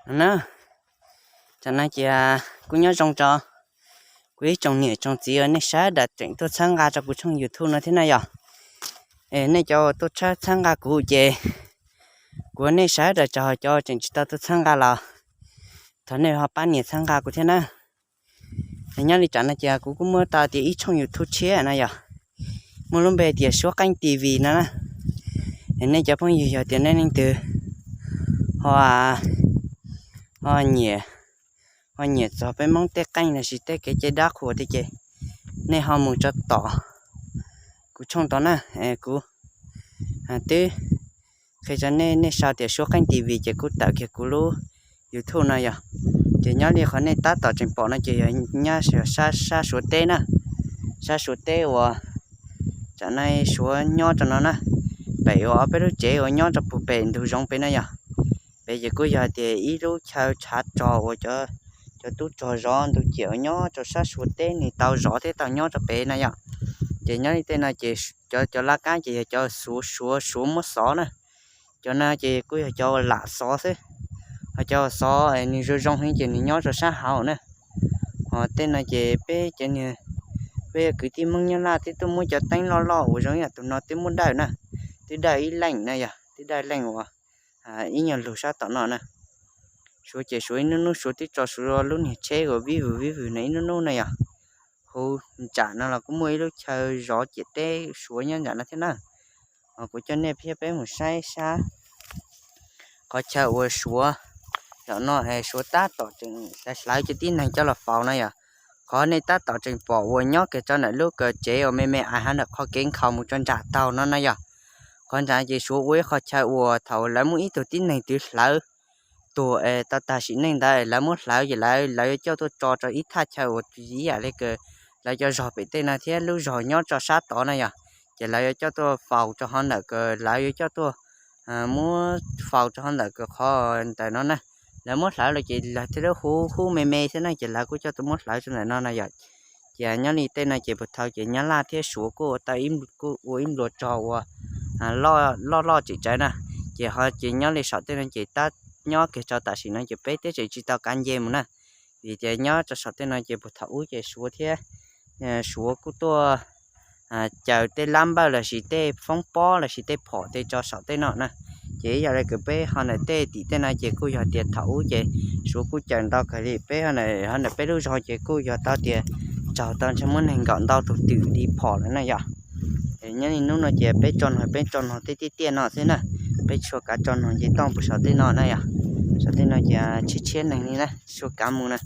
Na, tam no ces kuv nyob zoo rau kuv ib tsoom niam tsoom txiv uas nej sawv daws tseem tuaj txhawb nqa rau kuv tshooj YouTube no thiab na yog. Es nej cov tuaj txhawb nqa kuv ces kuv ua nej sawv daws tsaug, cov tseem tsis tau tuaj txhawb nqa los thov nej ho pab nias txhawb nqa kuv thiab na. Nyob li tam no ces kuv kuj muaj tau tias ib tshooj YouTube tshiab no yog, muaj lub npe tias Suab Qeej T V no na. Nej cov phooj ywg yog tias nej leej twg ho ho nyiam, ho nyiam txog peb Hmoob tej qeej los sis tej kev cai dab qhuas tiag ces nej ho mus tso tom kuv tshooj tod na. Kuv twb qhia rau nej, nej sau tias Suab Qeej T V ces kuj tawm kiag kuv lub YouTube no yog. Ces nyob li qhov nej tab tom tseem pom no ces yog nyob sab Suav teb na, sab Suav teb uas tam no Suav nyob rau no na, pem uas ob peb lub tsev uas nyob rau puag pem ntug zoov pem no yog. Pem ces kuj yog tias ib lub chaw tshav rog uas cov tub rog zov ntug ciam uas nyob rau sab Suav teb nws tau zov thiab tau nyob rau pem no yog. Ces nyob li tej no ces cov cov laj kab ces yog cov Suav, Suav, Suav muab xov na. Cov no ces kuj yog cov lam xov xwb, ho cov xov nws zoo zoo heev ces nws nyob rau sab hauv na. Ho tej no ces peb cov niag, peb yog kwv tij Hmoob Nyab Laj twb tuaj muab cov teeb loj loj uas zoo ib yam tus no twb muab dawj na, twb dawj ib leej na yog, twb dawj leej uas ib nyuag lug sab tom no na. Suav ces Suav ib nub nub Suav twb tso Suav lub niag tsheb uas vij vwm vij vwm no ib nub nub na yog. Hauv nram no los kuj muaj ib lub chaw zov ciam teb Suav nyob nram no thiab na. Kuv coj nej thiab peb mus saib sab qhov chaw uas Suav zaum no es Suav tab tom tseem hlawv cov tib neeg coj los faus no yog. Qhov nej tab tom tseem pom uas nyob kiag rau ntawm lub kawm tsev uas me me ais hauv ntawm qhov kev nkhaus mus rau nram taug no na yog. Qhov nram ces Suav ua ib qhov chaw uas thaum lawv muaj ib tug tib neeg twg hlawv tuag es tau tag sim neej ntawd lawv muab hlawv ces lawv, lawv yuav coj tuaj tso rau ib thaj chaw uas ib yam li kawg lawv cov zog pem tej no thiab lub zog nyob rau sab tod na yog. Ces lawv yuav coj tuaj faus rau hauv ntawm kawg, lawv yuav coj tuaj muab faus rau hauv ntawm kawg qhov ntawm no na. Lawv muab hlawv los ces lawv thiaj li hu hu me me xwb na ces lawv kuj coj tuaj muab hlawv rau ntawm no na yog. Ces nyob li tej no ces puag thaum ces Nyab Laj thiab Suav kuj ua tau, kuj ua ib nplua rog uas loj loj tseem tsawv na. Ces ho ces nyob li saum tej no ces tab nyob kiag rau tam sim no ces peb twb tseem tsis tau kav nce mus na. Vim tias nyob rau saum tej no ces puag thaum ub ces Suav thiab Suav kuj tuaj caws tej lab npawj los sis tej foob pob los sis tej phom tej tso saum tej no na. Ces ib yam li kawg peb ho ntawm tej tim tej no ces kuj yog tias thaum ub ces Suav kuj caws ntau kawg li, peb ho ntawm peb lub zog ces kuj yog tau tias tsaug tau ntshe muaj neeg nkaum ntau tus twm li phom lawm na yog. Nyob li hnub no ces peb tso nog, peb tso nog tej tiaj tiaj no xwb na, peb tsis tshua kav tso nog nce toj puag saum tej no na yog. Saum tej no ces tshiab tshiab neeg li na, tsis tshua kav mus na.